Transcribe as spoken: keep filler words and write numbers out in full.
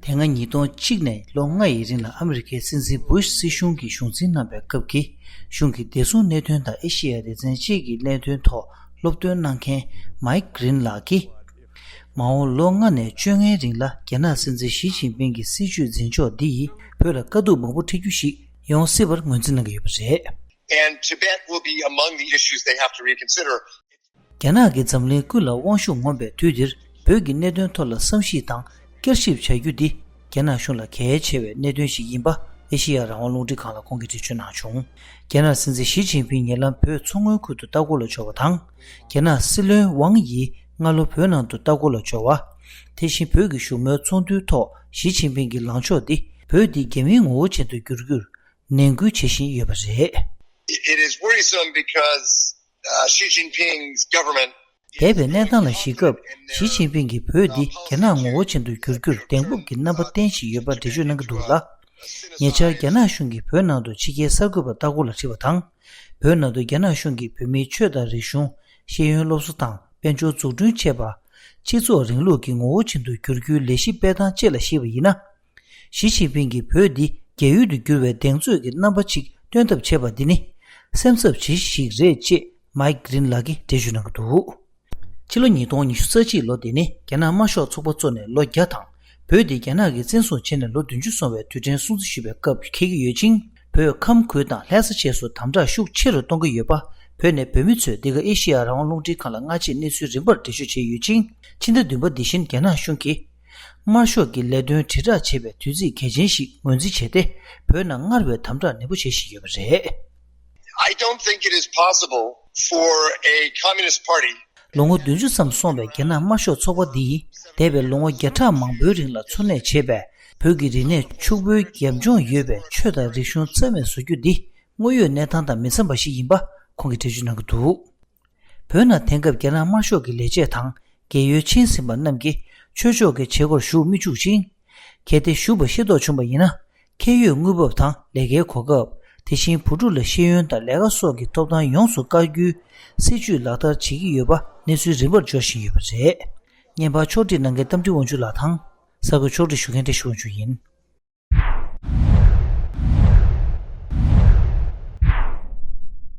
དེ་སྔ་ཉིས་སྟོང་གཅིག་ནས་ལོ་ལྔ་ཡི་རིང་ལ་ཨ་མི་རི་ཀའི་སྲིད་འཛིན་བུ་ཤི་སྲིད་གཞུང་གི་གཞུང་འཛིན་གནང་བའི་སྐབས་ཀྱི་གཞུང་གི་བདེ་སྲུང་གནད་དོན་དང་ཨེ་ཤེ་ཡ་སྡེ་ཚན་བཅས་ཀྱི་གནད་དོན་ཐོག་སློབ་སྟོན་གནང་མཁན་མཱིག་གྷི་རིན་ལགས་ཀྱིས། མ་འོངས་ལོ་ལྔ་ནས་བཅོ་ལྔའི་རིང་ལ་རྒྱ་ནག་སྲིད་འཛིན་ཞི་ཅིན་ཕིང་གི་སྲིད་བྱུས་འཛིན་ཕྱོགས་འདི་ཡིས་བོད་ལ་དཀའ་སྡུག་མང་པོ་འཕྲད་རྒྱུ་ཞིག་ཡོང་སྲིད་པར་ངོས་འཛིན་གནང་གི་ཡོད་པ་རེད། And Tibet will be among the issues they have to reconsider. རྒྱ་ནག་གིས་འཛམ་གླིང་ཀུན་ལ་དབང་ཤུགས་ངོམ་པའི་དུས་འདིར། བོད་ཀྱི་གནད་དོན་ཐོག་ལ་བསམ་གཞིག་དང་བསྐྱར་ཞིབ་བྱ་རྒྱུ་འདི། རྒྱ་ནག་གཞུང་ལ་གལ་ཆེ་བའི་གནད་དོན་ཞིག་ཡིན་པ་ཨེ་ཤེ་ཡ་རང་དབང་རླུང་འཕྲིན་ཁང་ལ་ཁོང་གིས་འགྲེལ་བརྗོད་གནང་བྱུང་། རྒྱ་ནག་སྲིད་འཛིན་ཞི་ཅིན་ཕིང་ཉེ་ལམ་བོད་མཚོ་སྔོན་ཁུལ་དུ་ལྟ་སྐོར་ལ་འབྱོར་བ་དང་། རྒྱ་ནག་སྲིད་བློན་ཝང་ཡི་སྔ་ལོ་བོད་ནང་དུ་ལྟ་སྐོར་ལ་འབྱོར་བ། དེ་བཞིན་བོད་ཀྱི་བཞུགས་མོལ་ཚོགས་འདུའི་ཐོག་ཞི་ཅིན་ཕིང་གི་ལངས་ཕྱོགས་འདི་བོད་འདི་རྒྱ་མིའི་ངོ་བོ་ཅན་དུ་འགྱུར་རྒྱུར་ནན་སྐུལ་བྱེད་བཞིན་ཡོད་པ་རེད། It is worrisome because uh, Xi Jinping's government འདས་པའི་གནས་སྟངས་ལ་གཞིགས་སྐབས། ཞི་ཅིན་ཕིང་གིས་བོད་འདི་རྒྱ་ནག་ངོ་བོ་ཅན་དུ་འགྱུར་རྒྱུར་གདེང་སྤོབས་ཀྱི་རྣམ་པ་བསྟན་བཞིན་ཡོད་པར་འགྲེལ་བརྗོད་གནང་གི་འདུག་ལ། ཉེ་ཆར་རྒྱ་ནག་གཞུང་གིས་བོད་ནང་དུ་ཕྱི་རྒྱལ་གསར་འགོད་པ་ལྟ་སྐོར་ལ་ཁྲིད་པ་དང་། བོད་ནང་དུ་རྒྱ་ནག་གཞུང་གིས་བོད་མིའི་ཆོས་དང་རིག་གཞུང་། ཤེས་ཡོན་སློབ་གསོ་དང་དཔལ་འབྱོར་འཛུགས་སྐྲུན་བཅས་པ། སྤྱི་ཚོགས་རིང་ལུགས་ཀྱི་ངོ་བོ་ཅན་དུ་འགྱུར་རྒྱུའི་ལས་གཞི་སྤེལ་སྟངས་བཅས་ལ་གཞིགས་པ་ཡིན་ན། ཞི་ཅིན་ཕིང་གིས་བོད་འདི་རྒྱ་ཡུལ་དུ་འགྱུར་བའི་གདེང་ཚོད་ཀྱི་རྣམ་པ་ཅིག་སྟོན་ཐབས་བྱས་པ་འདི་ནི་སེམས་འཚབ་བྱེད་གཞི་ཞིག་རེད་ཅེས་མཱིག་གྷི་རིན་ལགས་ཀྱིས་འགྲེལ་བརྗོད་གནང་གི་འདུག་ཕྱི་ལོ་ཉིས་སྟོང་ཉི་ཤུ་རྩ་གཅིག་ལོ་འདི་ནི་རྒྱ་ནག་དམར་ཤོག་ཚོགས་པ་བཙུགས་ནས་ལོ་བརྒྱ་དང་། བོད་འདི་རྒྱ་ནག་གིས་བཙན་བཟུང་བྱས་ནས་ལོ་བདུན་ཅུ་སོང་བའི་དུས་དྲན་སྲུང་བརྩི་ཞུ་བའི་སྐབས་འཁེལ་གྱི་ཡོད་ཅིང་། བོད་ཁམས་ཁུལ་དང་ལྷ་ས་བཅས་སུ་དམ་དྲག་ཤུགས་ཆེ་རུ་གཏོང་གི་ཡོད་པ། བོད་ནས་བོད་མི་ཚོས་འདི་ག་ཨེ་ཤེ་ཡ་རང་དབང་རླུང་འཕྲིན་ཁང་ལ་སྔ་རྗེས་གནས་ཚུལ་རིམ་པར་འགྲེལ་བརྗོད་བྱས་ཡོད་ཅིང་། ཕྱི་ཟླ་བདུན་པ་འདི་བཞིན་རྒྱ་ནག་གཞུང་གིས། དམར་ཤོག་གི་ལས་དོན་དྲིལ་བསྒྲགས་བྱེད་པའི་དུས་ཚིགས་གལ་ཆེན་ཞིག་ངོས་འཛིན་བྱས་ཏེ། བོད་ནང་སྔར་བས་དམ་དྲག་ནན་པོ་བྱེད་བཞིན་ཡོད་པ་རེད། I don't think it is possible for a communist party. ལོ་ངོ་བདུན་ཅུ་ཙམ་སོང་བའི་རྒྱ་ནག་དམར་ཤོག་ཚོགས་པ་འདིས། འདས་པའི་ལོ་ངོ་བརྒྱ་ཕྲག་མང་པོའི་རིང་ལ་འཚོ་གནས་བྱས་པའི་བོད་ཀྱི་རིག་གནས་ཕྱུག་པོའི་རྒྱབ་ལྗོངས་ཡོད་པའི་ཆོས་དང་རིག་གཞུང་རྩ་མེད་བཟོ་རྒྱུ་འདི། དངོས་ཡོད་གནས་སྟངས་དང་མི་འཚམ་པ་ཞིག་ཡིན་པ་ཁོང་གིས་འགྲེལ་བརྗོད་གནང་གི་འདུག་བོད་ནང་དེང་སྐབས་རྒྱ་ནག་དམར་ཤོག་གི་ལས་བྱེད་དང་རྒས་ཡོལ་ཕྱིན་ཟིན་པ་རྣམས་ཀྱིས་ཆོས་ཕྱོགས་ཀྱི་བྱེད་སྒོར་ཞུགས་མི་བཅུག་ཅིང་། གལ་ཏེ་ཞུགས་པ་ཤེས་རྟོགས་བྱུང་བ་ཡིན་ན། ཁེ་ཡོད་དངུལ་འབབ་དང་ལས་ཀའི་གོ་སྐབས། དེ་བཞིན་བུ་ཕྲུག་ལ་ཤེས་ཡོན་དང་ལས་ཀ་སོགས་ཀྱི་ཐོབ་ཐང་ཡོངས་སུ་བཀག་རྒྱུའི་སྲིད་བྱུས་ལག་བསྟར་བྱེད་ཀྱི་ཡོད་པ་གནས་ཚུལ་རིམ་པར་འབྱོར་བཞིན་ཡོད་པ་རེད། བརྙན་པར་ཕྱོགས་སྒྲིག་གནང་མཁན་རྟ་མགྲིན་དབང་ཕྱུག་ལགས་དང་། གསར་འགོད་ཕྱོགས་སྒྲིག་ཞུ་མཁན་བཀྲ་ཤིས་དབང་ཕྱུག་ཡིན།